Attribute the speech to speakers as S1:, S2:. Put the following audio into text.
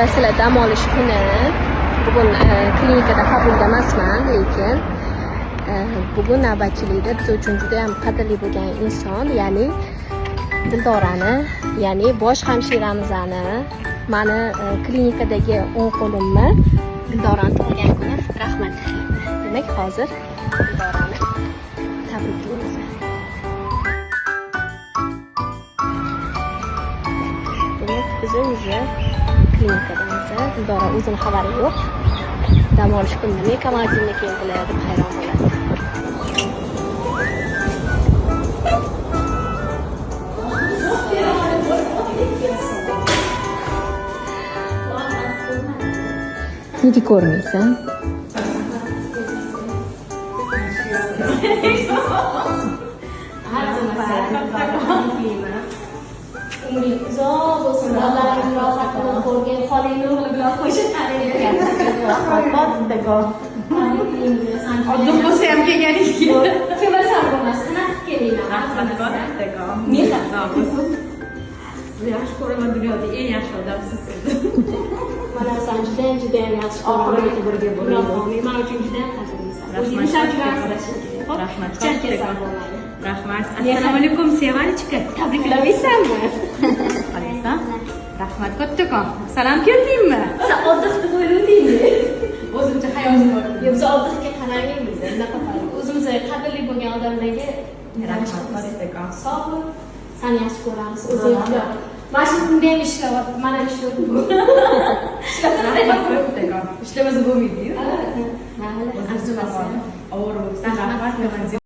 S1: Bilasizlar, dam olish kuni. Bugun klinikada qabulda emasman, lekin bugun navbatchilikda biz uchun juda ham qadrli bo'lgan inson, ya'ni Dildorani, ya'ni bosh hamshiramizni, mani klinikadagi o'ng qo'limni, Dildorani tug'ilgan kuni. Rahmat. Demak, hozir Dildorani tabriklaymiz. Demak, biz уже klinikadamiz. Dildora o'zini xabari yo'q. Dam olish kuni nima Kamaldinga keldilar deb hayron bo'ladi. Nega ko'rmaysan? Umring uzoq bo'lsin, bolalaring rohatini ko'rgin, xolangni o'g'li bilan qo'shib
S2: Kattakon. Oddiy bo'lsa ham kelganingiz.
S1: Kelmasam bo'lmas, qanaqa kelinglar?
S2: Rahmat, kattakon.
S1: Mehr.
S2: Sizni yaxshi ko'raman, dunyoda eng yaxshi odamsiz siz.
S1: Mana san judayam judayam yaxshi ko'raman.
S2: Oxirigacha birga bo'laylik.
S1: Men uchun judayam qadrlisan.
S2: Rahmat.
S1: O'zingni uchun asrashing kerak. Xo'p?
S2: Rahmat.
S1: Hech kasal bo'lmadi.
S2: Rahmat. Assalomu alaykum, Sevanichka.
S1: Tabriklamaysanmi?
S2: Qalaysan? Rahmat, kattakon. Salom keldingmi?
S1: Sen oddiy deb o'yladingmi?
S2: O'zimcha hayotim bor.
S1: Yo'q, biz oddiy qaramaymiz. Bunaqa o'zimizga qadrli bo'lgan odamlarga
S2: Rahmat, kattakon.
S1: Sog' bo'l. Seni yaxshi ko'ramiz. O'zing mana shu kunda ham ishlayapti, mana ham ishlayapti.
S2: Rahmat, kattakon. Ishlamasa bo'lmaydi-yu.
S1: Mayli,
S2: O'zingiz
S1: arzimasin.
S2: Ovora bo'lsin. Rahmat,